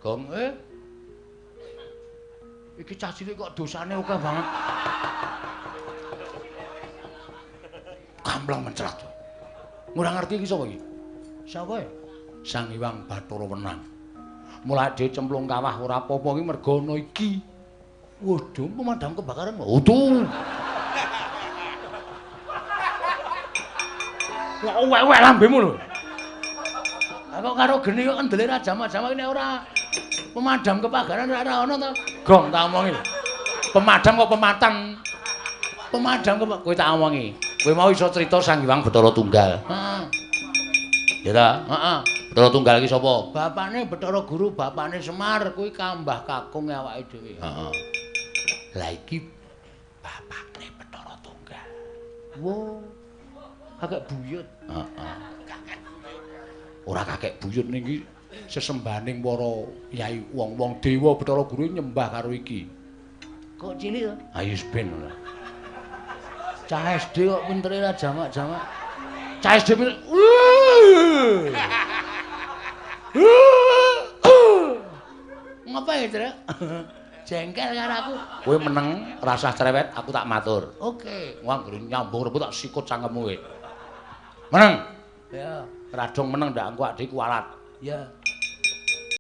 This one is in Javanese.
Gong Iki cah cilik kok dosane akeh banget. Kampleng mencrat. Ora ngerti iki sapa iki? Sapa ya? Sang Hyang Bathara Wenang. Mulai dhewe cemplung kawah ora apa-apa iki mergo ana iki. Waduh, pemadam kebakaran. Waduh. Kok wek-wek lambemu lho. Lah kok karo geni kok kendele ra jamak-jamak nek ora pemadam kebakaran ora ana to. Gong tak omongi. Pemadam kok pematang. Pemadam kok kowe tak omongi. Kowe mau iso crita Sang Hyang Bathara Tunggal. Heeh. Ya ta? Heeh. Bathara Tunggal iki sapa? Bapane Bathara Guru, bapane Semar, kuwi kambah kakung awake dhewe. Heeh. Lah iki bapakne Bathara Tunggal. Wo. Kakek buyut. Heeh. Ora kakek buyut niki sesembahaning para yai wong-wong dewa Bathara Guru nyembah karo iki. Kok cilik to? Ayo ben ora. Cah SD kok pintere ra jamak-jamak. Cah SD pinter. Ngapa ya, Trek? Jengkel karo aku. Kowe meneng, rasah cerewet, aku tak matur. Oke. Wah, anggere nyambung rebut tak sikut cangkemmu kowe. Meneng. Ya, radong meneng ndak engko adik kualat. Ya.